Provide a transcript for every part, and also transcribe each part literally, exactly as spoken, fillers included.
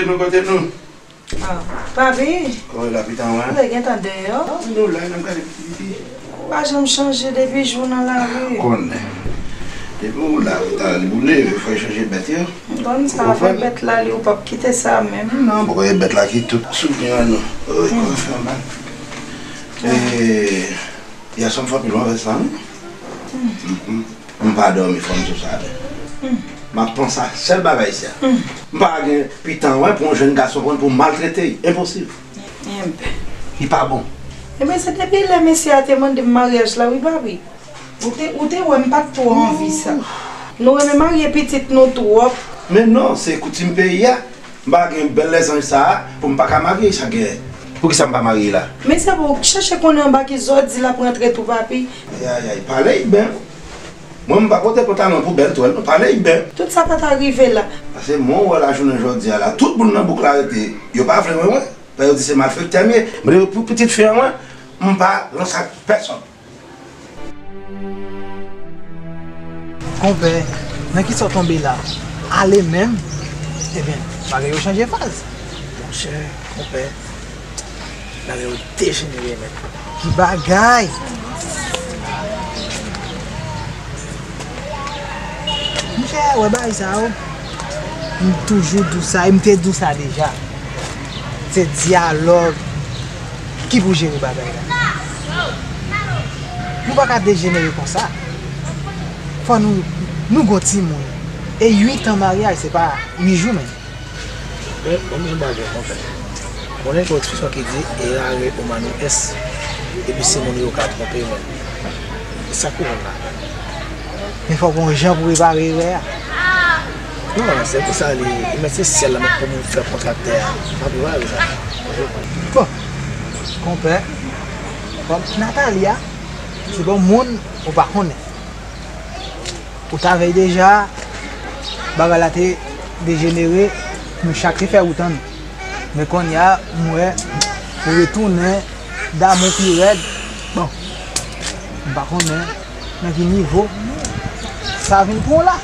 Nou kote nou? Ah, papi. Kòman la, pitan, wè? Ou te gentan deyò? Nou la, n ap gade piti piti. Ou pa janm chanje depi jou nan lari. Konnen. Depi ou la, pitan, li boule, fò chanje bèt yo. M konn sa, avè bèt la, li ou p ap kite sa menm. Non, poko ye bèt la ki tout souvni an nou. Oy, kò fè mal. E, yè swa m fè anpil move sa, wi. Mm, mm. M pa dòmi fò m sou sa, men. M ap panse a sèl bagay sa. M pa gen pitan wè pou yon jèn gason pran pou maltrete l. Enposib. Enben. Li pa bon. Enben, se depi lè mesye a te mande m maryaj la, wi, papi. Ou te, ou te wè m pa t twò anvi sa. Nou renmen marye pitit nou twòp. Men non, se koutim peyi a. M pa gen bèl lèzanj sa a pou m pa ka marye chak gen. Poukisa m pa marye la? Men se pou w chèche konnen anba ki zòdi l ap rantre tou, papi. Ayayay, pale iben. Mwen, m pa pote pantalon poubèl tou, non, pale iben. Tout sa pa ta rive la. Paske mwen wè la jounen jodi a la, tout moun nan bouk la rete, yo pa vle wè mwen. Yo di se malfektè m ye. Mwen, pou pitit fi an mwen, m pa ranse ak pèsonn. Konpè, nan kisa w tonbe la? Ale menm? Ebyen, bagay yo chanje faz. Monchè, konpè, bagay yo dejenere nèt. Ki bagay? Monchè, wè bagay sa yo. M toujou di w sa, e m te di w sa deja. Se dyalòg ki pou jere bagay la. Nou pa ka dejenere konsa. Fò nou, nou gon timoun. E uit an maryaj, se pa uit jou menm. Men, bon, men bagay, konpè. Bon, gen yon ekspresyon ki di, errare humanum est, epi se moun yo ka twonpe menm. E sa k pou jwenn la? Men fòk gon jan pou repare erè a. Non, se pou sa li, li mèt se syèl la mèt pou moun fè kontra ak tè a. M ap repare sa. Bon, konpè, kòm Natalia, se bon moun ou pa konnen. Ou t avè l deja, bagay la te dejenere, nou chak te fè wout an nou. Men kounye a, m wè, ou retounen, damou pi rèd. Bon, m pa konnen nan ki nivo sa vin pran w la.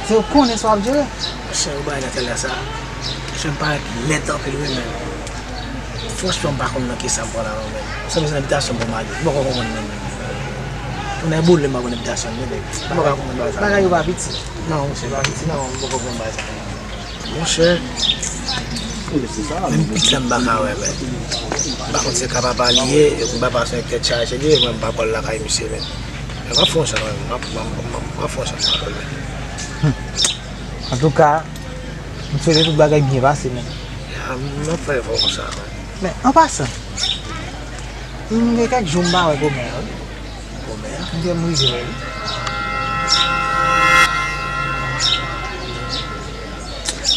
Se ou konnen sa w ap jere. Monchè, ou bay Natalia sa. Monchè, m parèt lèd anpil wi, men franchman, m pa konn nan kisa m pran la non, men. Sa bezwen nan bitasyon pou m ale. M poko konprann nan, men. Tounen boule m pa konn nan bitasyon, men, nèg. M poko konprann bagay sa. Bagay yo pa piti. Non, monchè, pa piti, non, m poko konprann bagay sa. Monchè, menm pitit la m pa ka wè, men. M pa konn se ka papa li ye, epi papa se yon tèt chaje li ye, mwen m pa pral lakay misye, men. Men m ap fè yon chan kanmenm, m ap, m ap, m ap, m ap fè yon chan kanmenm. Antouka, m swete tout bagay byen pase, men. Ya, m ap fè efò konsa, men. Men, an pasan, m gen kèk jou m pa wè kòmè a, wi. Kòmè a? M gen m rive wè li.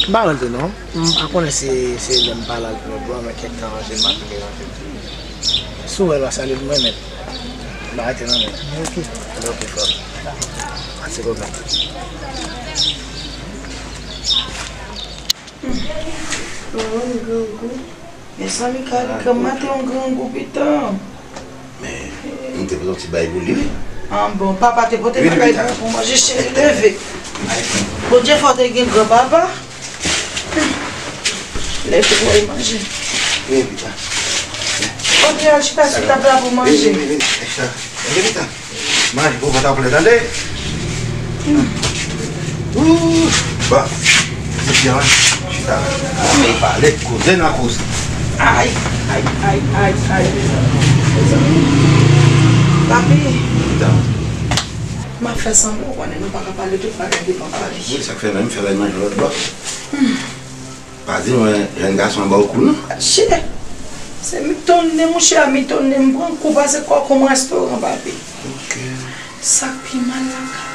M pa wè l tou non. M pa konnen si se lè m pa la l vin pran, men kèk tan an jeneralman m ranje l. Si w wè l, w a salye l pou mwen, men m pa rete nan men l. Ok. Ok, frè m. Pa ti pwoblèm. Mezanmi, Kali, kòman te yon grangou pitan. Men, m te pote yon ti bay pou li, wi. Ah bon, papa te pote bagay pou, pou manje, cheri, leve. Bondye fè w te gen gran papa. Leve pou w manje. Vini, pitan. Bondye al chita sou tab la pou manje. Vini, vini, vini. Leve, pitan. Manje pou vant an plen, tande? Ooh, bon. Se byen, wi. Chita la. Ann pale, koze nan koze. Ay, ay, ay, ay, ay. Papi. Pitan. M ap fè sanblan, ou konnen nou pa ka pale tout bagay devan papi. Wi, sa k fè menm, fè l al manje lòt bò. Pa di mwen, jèn gason an ba w kou, non? Chè! Se mitonne, monchè, a mitonne, m pran kou pase kòkon restoran, papi. Ok. Sa k pi mal la, Kali.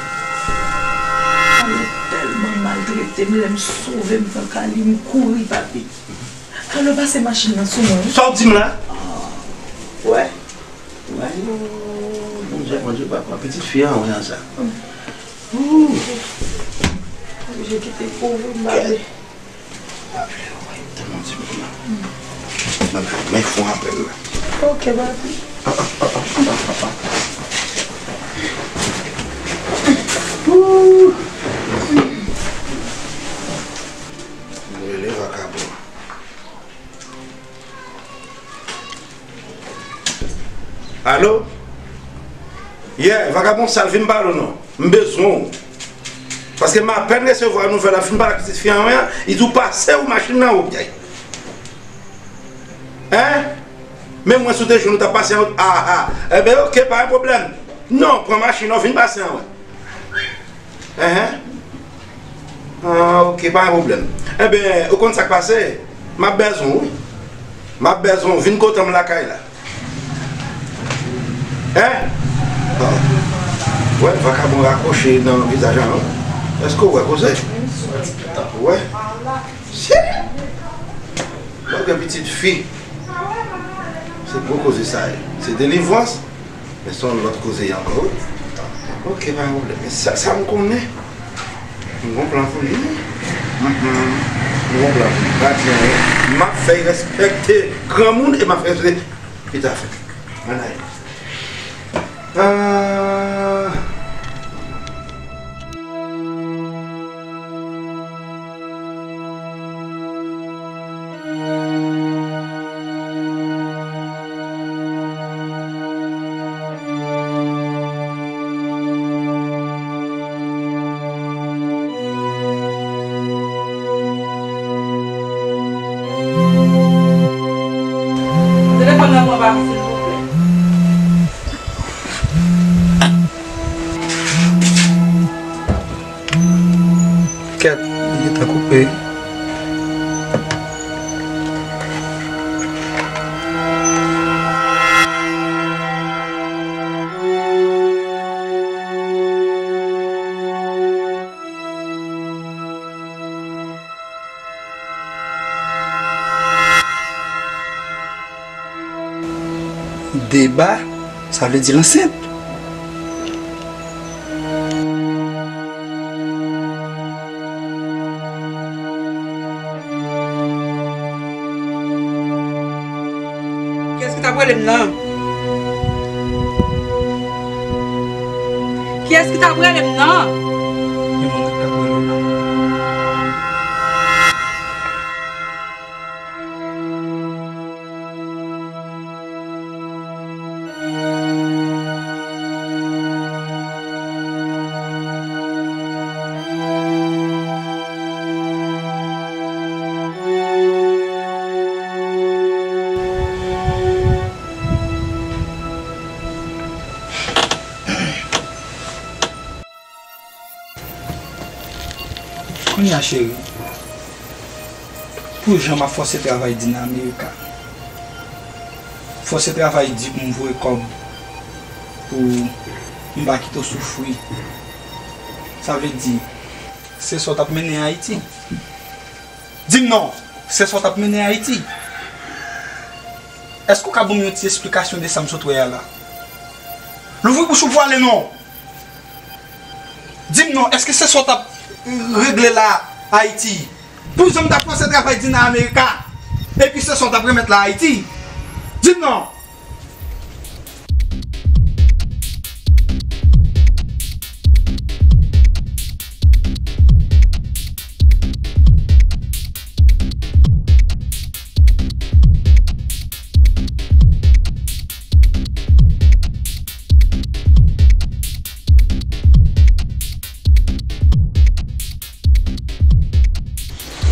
Kali tèlman maltrete m, lè m sove m pran Kali, m kouri, papi. Kali pase machin nan sou mwen, wi. Sa w di m la? Ah, wè. Wè. Bondye, Bondye, papa, pitit fi an, wè sa. Ooh. Oblije kite kouri m, papi. Tèlman timoun nan. M ap jwenn men fon apèl la. Ok, papi. Ah, ah, ah, ah, ah, ah, ah. Ooh. Alo? Yeah, vagabon sal, vin pale w non. M bezwen w. Paske m apèn resevwa nouvèl, ap fin pale ak pitit fi an, li di w pase w machin nan ou, pyay. Hein? Men mwen si w te jwenn ou t ap pase an, aha. Enben, oke, pa gen pwoblèm. Non, pran machin nan, vin pase an, wè. Enhen. Ah, oke, pa gen pwoblèm. Enben, ou konn sa k pase? M ap bezwen w, wi. M ap bezwen w, vin kote m lakay la. Hein? Ah. Wè, vakabon rakwoche nan vizaj an, non? Èske w wè koze? Ou wè? Serye? Lè w gen pitit fi, se gwo koze sa ye. Se delivrans, men se yon lòt koze ankò, wi. Oke, pa gen pwoblèm. Men sèl sa m konnen, m gon plan pou li, wi. Mhm. M gon plan pou li. Pa di anyen. M ap fè l respekte granmoun e m ap fè l respekte pitit fi. Ann ale. Ah. Telefòn nan pran pa fi, silvouplè. Kèt, li gentan koupe. Deba, sa vle di l ansent. Kiyès ki t ap rele m nan? Kiyès ki t ap rele m nan? Gen moun ki t ap rele w la. Kounye a, cheri, pou jan m ap fòse travay di nan Amerika, fòse travay di pou m voye kòb pou m pa kite w soufri. Sa vle di, se sa w t ap mennen Ayiti? Di m non, se sa w t ap mennen Ayiti? Èske w ka ban m yon ti esplikasyon de sa m sot wè a la? Louvri bouch ou pwale non! Di m non, èske se sa w t ap regle la Ayiti? Pou jan m t ap fòse travay di nan Amerika, epi se sa w t ap remèt la Ayiti? Di m non!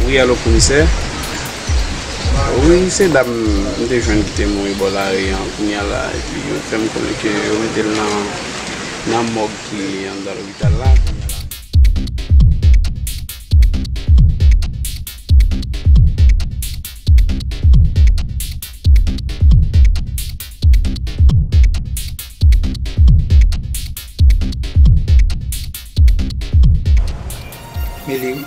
Wi, alo, komisè. Wi, se dam m te jwenn ki te mouri bò lari an kounye a la, epi yo fè m konnen ke yo mete l nan, nan mòg ki anndan lopital la kounye a la. Meli, wi.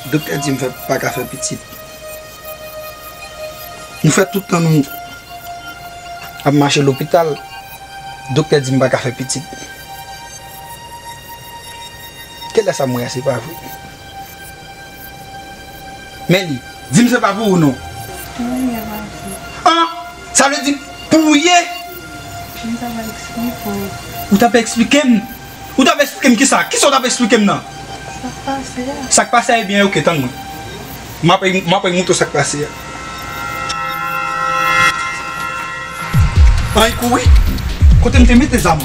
Doktè di m fè, pa ka fè pitit. Nou fè tout tan nou ap mache lopital, doktè di m pa ka fè pitit. Kilè sa m wè a, se pa vre? Meli, di m se pa pou ou non. Wi, e pa vre. An! Sa vle di pou ou ye? Jan m ta pral eksplike w. Ou ta pral eksplike m? Ou ta pral eksplike m kisa? Kisa ou ta pral eksplike m nan? Sa k pase a. Sa k pase a, ebyen, oke, tann mwen. M ap, m ap moutre w sa k pase a. Ann kouri. Kote m te mete zam?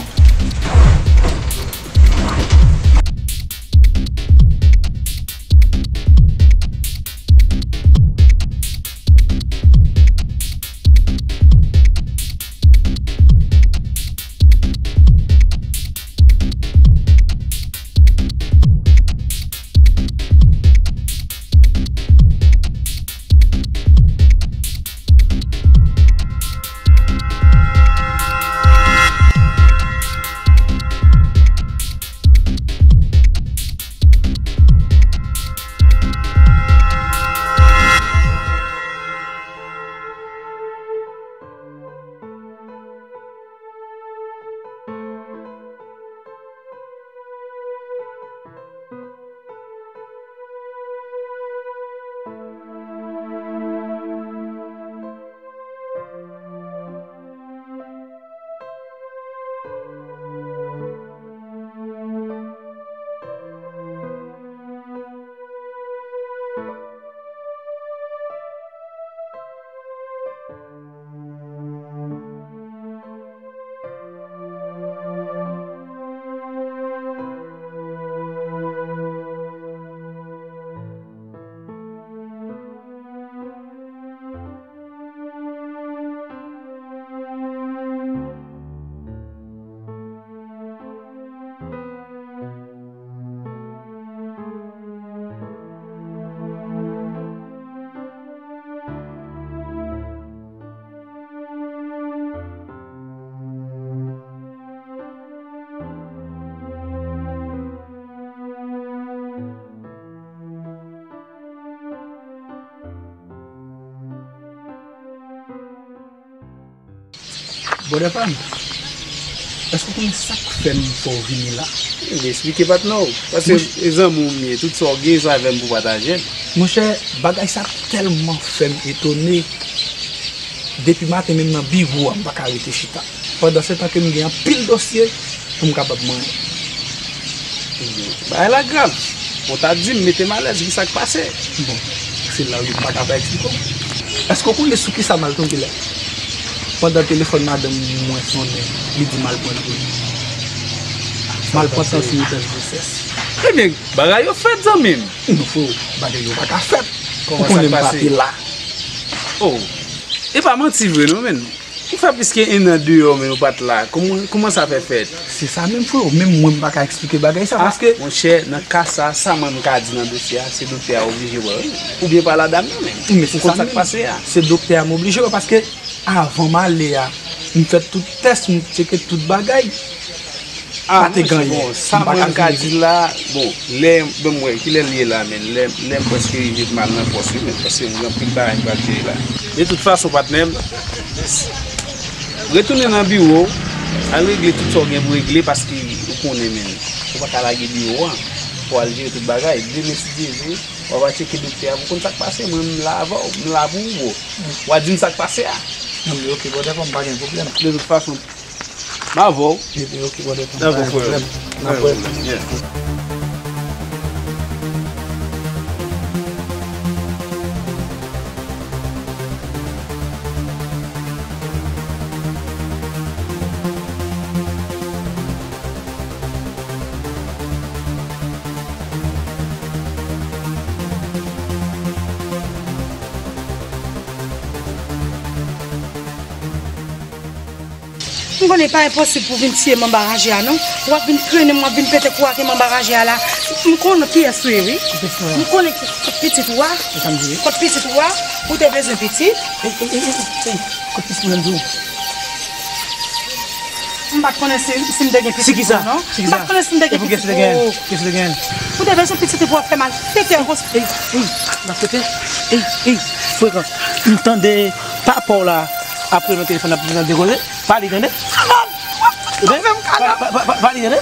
Brother pa m, èske w konnen sa k fè m fè w vini la? Ebyen, esplike patnè w. Paske e zanmi w m ye, tout sa w gen, se avè m pou pataje l. Monchè, bagay sa tèlman fè m etone. Depi maten, menm nan biwo a, m pa ka rete chita. Pandan se tan ke m gen anpil dosye pou m kapab manyen. Bagay la grav. Bon, ta di m, mete m alèz, ki sa k pase? Bon, se la wi m pa ka pa eksplike w. Èske w konnen sou kisa m al tonbe la? Pandan telefòn madanm mwen sonnen, li di m al pran l pou li. M al pran tansyon, li pèdi gwosès. Ebyen, bagay yo fèt, zanmi m. Non, freo, bagay yo pa ka fèt. Ou konnen m pa te la. Oh, e pa manti vre non, menn. Ou fè plis ke en an deyò, men ou pa t la. Kouman, kouman sa fè fèt? Se sa menm, freo. Menm mwen, m pa ka eksplike bagay sa, paske monchè, nan ka sa, sa mwen m ka di nan dosye a, se doktè a oblije wè, wi. Oubyen pa la dam nan menm. Men se sa menm. Ou konn sa k pase a. Se doktè a m oblije wè, paske avan m ale a, m fè tout tès, m tcheke tout bagay. Ah, pa te genyen. Bon, sa mwen m ka di la, bon, lè, ban m wè, kilè l ye la, menn? Lè, lè m prèske rive m al nan pòs, wi, menn, paske m gen anpil bagay m pral jere la. De tout fason, patnè m, retounen nan biwo, al regle tout sa w gen pou regle, paske ou konnen, menn, ou pa ka lage biwo a pou al jere tout bagay. Demen, si Dye vle, w ap al tcheke doktè a pou konn sa k pase. Mwen, m la avè w, m la pou ou, bro. W a di m sa k pase a. Non, men ok, brother pa m, pa gen pwoblèm. De tout fason, m avè w. Epi, ok, brother pa m, pa gen pwoblèm. N ap wè. Yeah. M konnen pa enposib pou w vin tiye m anba raje a, non. W ap vin trennen m, w ap vin pete kou ak m anba raje a la. M konnen kiyès ou ye, wi. M konnen ki, kot pitit ou a. Kot pitit ou a. Ou te bezwen pitit. Kot pitit mwen di w? M pa t konnen si, si m te gen pitit pou ou, non. M pa t konnen si m te gen pitit pou ou. Ou te bezwen pitit pou w ap fè malfetè konsa. Ey, ey, malfetè. Ey, ey, frekan. M tande papa w la ap rele nan telefòn, ap tande koze. Pa li tande. Pale, pa, pa, pa, pa li tande.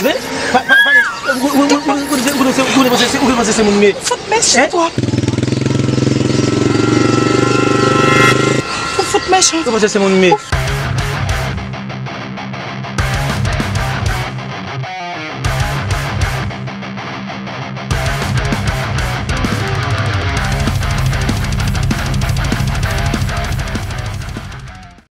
Men, pa, pa, pale. Ou, ou, ou panse se, ou panse se moun m ye? Fout mechan twòp. Ou fout mechan. Ou panse se moun m ye?